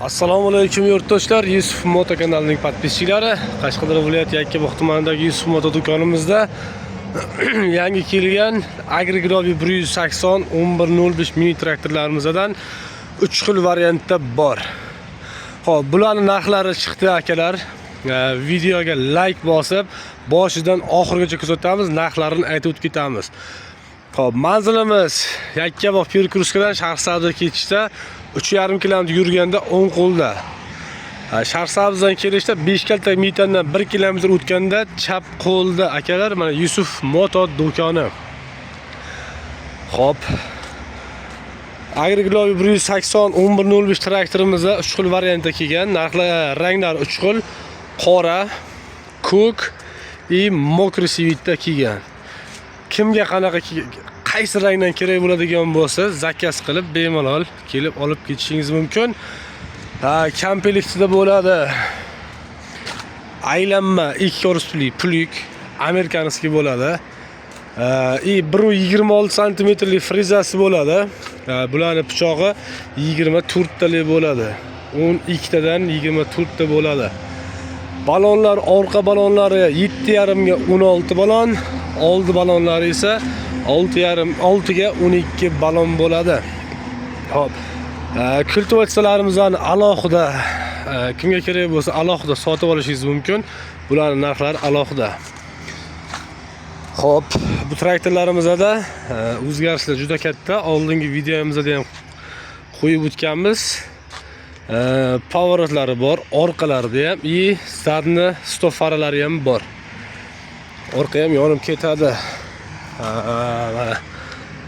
Assalomu alaykum, yurtdoshlar, Yusuf Moto kanalining подписчиклari. Qashqadaryo viloyati Yakkabog' tumanidagi Yusuf Moto do'konimizda yangi kelgan Agri 180 1105 mini traktorlarimizdan 3 xil variantda bor. Xo'p, bularning narxlari chiqdi, akalar. Videoga like bosib, boshidan oxirigacha kuzatamiz, narxlarini aytib o'tib ketamiz. Xo'p, manzilimiz Yakkabog' перекрёсткаdan Shahrisabzga ketishda 3,5 km yurganda o'ng qo'lda. Shahrisabzdan kelishda 5 kalta metandan 1 km o'tganda chap qo'lda, akalar, mana Yusuf Moto do'koni. Xo'p. Agri 180 1105 traktorimizda 3 xil variantda kelgan. Narxlar, ranglari 3 xil: qora, ko'k и мокрый цветda kelgan. Kimga qanaqa, qaysi rangdan kerak bo'ladigan bo'lsa, заказ qilib, bemalol kelib olib ketishingiz mumkin. Ha, komplektida bo'ladi. Aylanma ikki korpusli плуг, американский bo'ladi. И 1,26 santimetrlik frezasi bo'ladi. Bularni pichog'i 24 talik bo'ladi. 12 tadan 24 ta bo'ladi. Balonlar, orqa balonlari 7,5 ga 16 balon, oldi balonlari esa 6,5 6 ga 12 balon bo'ladi. Xo'p. Kultivatsiyalarimizni alohida, kimga kerak bo'lsa, alohida sotib olishingiz mumkin. Bularning narxlari alohida. Xo'p, bu traktorlarimizda o'zgarishlar juda katta. Oldingi videomizda ham qo'yib o'tganmiz. Поворотлari bor, orqalarida ham и задний стоп faralari ham bor. Orqa ham yonib ketadi. Mana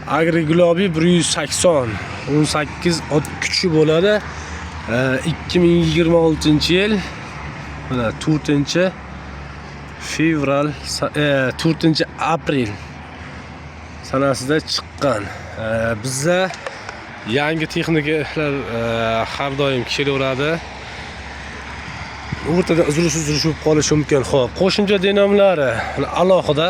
Agri Globi 180 18 ot kuchi bo'ladi. 2026-yil, mana 4 fevral, 4 aprel sanasida chiqqan. Bizda yangi texnikalar har doim kelaveradi. O'rtada uzilish uzilish bo'lib qolishi mumkin. Xo'p, qo'shimcha dinamlari alohida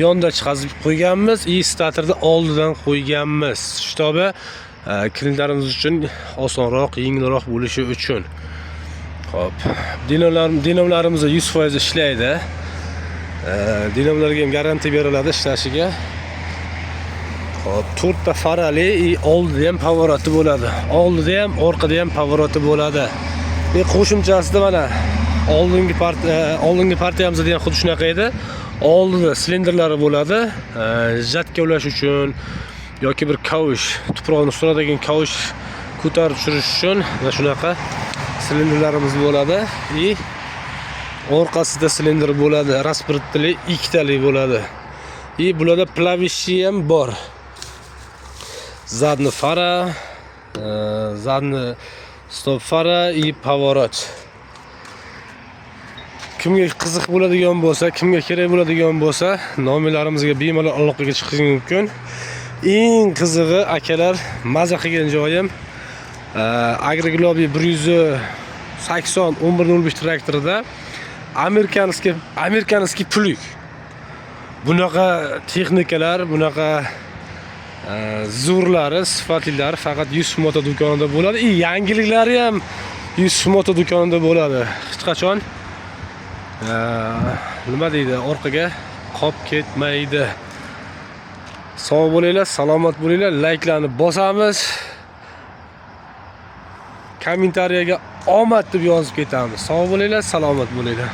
yonda chiqazib qo'yganmiz и statorni oldidan qo'yganmiz. Чтобы klientlarimiz uchun osonroq, yengilroq bo'lishi uchun. Xo'p, dinamlarimiz 100% ishlaydi. Dinamlarga ham garantiya beriladi ishlashiga. Xo'p, to'rtta farali и oldida ham поворотi bo'ladi. Oldida ham, orqada ham поворотi bo'ladi. И qo'shimchasida mana oldingi partiyamizda ham xuddi shunaqa edi. Oldida silindrlari bo'ladi. Жатка ulash uchun yoki bir kavush, tuproqni suradigan kavush ko'tarib tushirish uchun mana shunaqa silindrlarimiz bo'ladi. И orqasida silindr bo'ladi, распредвалli ikkitalik bo'ladi. И bularda плавающий ham bor. Задний fara, задний стоп fara и поворот. Kimga qiziq bo'ladigan bo'lsa, kimga kerak bo'ladigan bo'lsa, nomerlarimizga bemalol aloqaga chiqishingiz mumkin. Eng qizig'i, akalar, maza qilgan joyim, Agri Globi 180 1105 traktorida американский плуг. Bunaqa texnikalar, bunaqa zo'rlari, sifatlilari faqat Yusuf Moto do'konida bo'ladi. И yangiliklari ham Yusuf Moto do'konida bo'ladi. Hech qachon nima deydi, orqaga qolib ketmaydi. Sog' bo'linglar, salomat bo'linglar. Layklarni bosamiz. Kommentariyaga omad deb yozib ketamiz. Sog' bo'linglar, salomat bo'linglar.